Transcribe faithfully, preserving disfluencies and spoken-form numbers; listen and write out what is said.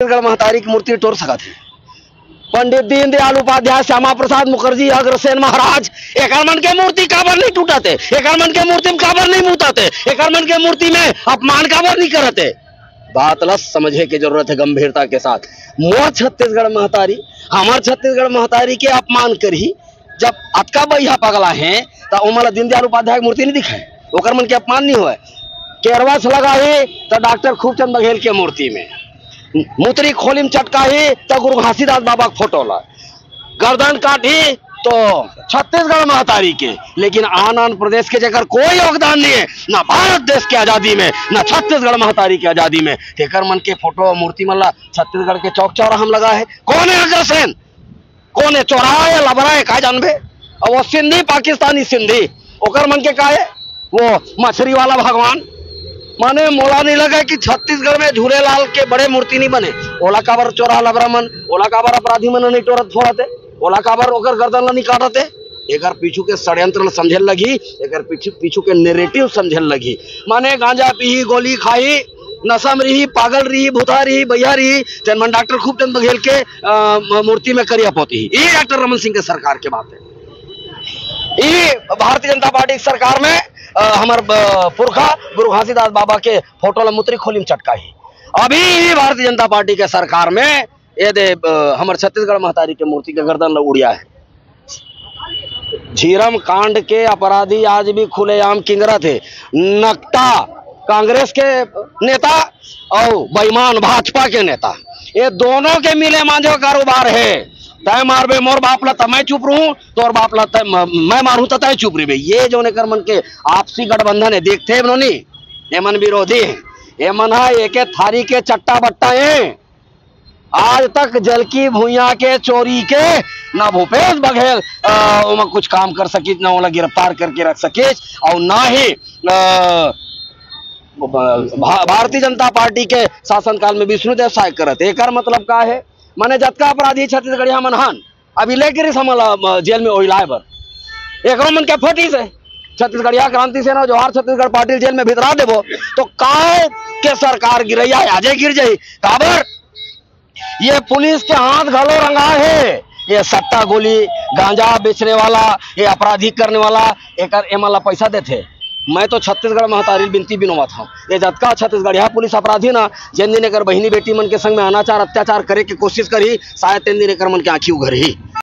छत्तीसगढ़ महतारी के मूर्ति टोर सकत हे? पंडित दीनदयाल उपाध्याय, श्यामा प्रसाद मुखर्जी, अग्रसेन महाराज, एकर मन के मूर्ति काबर नहीं टूटत हे? एकर मन के मूर्ति में काबर नहीं मुतत हे? एकर मन के मूर्ति में अपमान काबर नहीं करत हे? बात ला समझे के जरूरत हे गंभीरता के साथ। मोर छत्तीसगढ़ महतारी, हमर छत्तीसगढ़ महतारी के अपमान करही, जब अतका बइहा पगला हे, त ओमन ला दीनदयाल उपाध्याय के मूर्ति नहीं दिखाए, ओकर मन के अपमान नहीं होय? केरवस लगाही त डॉक्टर खूबचंद बघेल के मूर्ति में, मुतरी खोली में चटकाही त गुरु घासीदास बाबा के फोटो ला, गर्दन काटही तो छत्तीसगढ़ महतारी के, लेकिन आन आन प्रदेश के जेकर कोई योगदान नहीं है, ना भारत देश के आजादी में, ना छत्तीसगढ़ महतारी के आजादी में, तेकर मन के फोटो मूर्ति मन ला छत्तीसगढ़ के चौक चौराहा में लगा है। कौन है अग्रसेन? कौन है? चोरहा है, लबरा है, का जानबे? अब वो सिंधी, पाकिस्तानी सिंधी, ओकर मन के का है? वो मछरी वाला भगवान। माने मोला नहीं लगा कि छत्तीसगढ़ में झूलेलाल के बड़े मूर्ति नहीं बने। ओला काबर चोरहा लबरा मन, ओला काबर अपराधी मन नहीं टोरत फोड़त है, ओला काबर ओकर गर्दन ला नहीं काटत है? एकर पीछू के षड्यंत्र ला समझे लगही, एकर पीछू, पीछू के नेरेटिव समझे लगही। माने गांजा पीही, गोली खाही, नशा में रही, पागल रही, भूता रही, बइहा रही, तेन मन डॉक्टर खूबचंद बघेल के, अ, म-, मूर्ति में करिया पोतही। ये डॉक्टर रमन सिंह के सरकार के बात है। ये भारतीय जनता पार्टी की सरकार में, अ, हमर, अ, पुरखा गुरु घासीदास बाबा के फोटो ला मुतरी खोली में चटकाही। अभी ये भारतीय जनता पार्टी के सरकार में ये दे, अ, हमर छत्तीसगढ़ महतारी के मूर्ति के गर्दन ला उड़िया है। झीरम कांड के अपराधी आज भी खुलेआम किंगरत हे। नकटा कांग्रेस के नेता अउ बेईमान भाजपा के नेता, ये दोनों के मिले मांझो कारोबार हे। तय मारबे मोर बाप ला त मैं चुप रहूं, तोर बाप ला तय म-, मैं मारूं त तय चुप रहिबे। ये जो एकर मन के आपसी गठबंधन है, देखते हैं नोनी, ये मन विरोधी है, ये मन है एक थारी के चट्टा बट्टा है। आज तक जलकी भुइयां के चोरी के ना भूपेश बघेल, अ, ओमा कुछ काम कर सकिस, ना ओला गिरफ्तार करके रख सकिस, अउ ना ही, अ, भा-, भारतीय जनता पार्टी के शासनकाल में विष्णुदेव साय करत। एकर मतलब का है? माने जतका अपराधी छत्तीसगढ़िया मन हन, अभी लेके रिस हमन ला, अ, जेल में ओइलाए बर। एकरो मन के फटिस है। छत्तीसगढ़िया क्रांति सेना, जोहार छत्तीसगढ़ पार्टी जेल में भितरा देबो, तो काय के सरकार गिरैया है? आजे गिर जाही। काबर? ये पुलिस के हाथ घलो रंगा है। ये सट्टा गोली, गांजा बेचने वाला, ये आपराधिक करने वाला, एकर एमन ला पैसा देथे। मैं तो छत्तीसगढ़ महतारी ल बिनती बिनोवत हंव, ये जतका छत्तीसगढ़िया पुलिस अपराधी ना, जेन दिन एकर बहिनी बेटी मन के संग में अनाचार अत्याचार करे के कोशिश करही, शायद तेन दिन एकर मन के आंखी उघरही।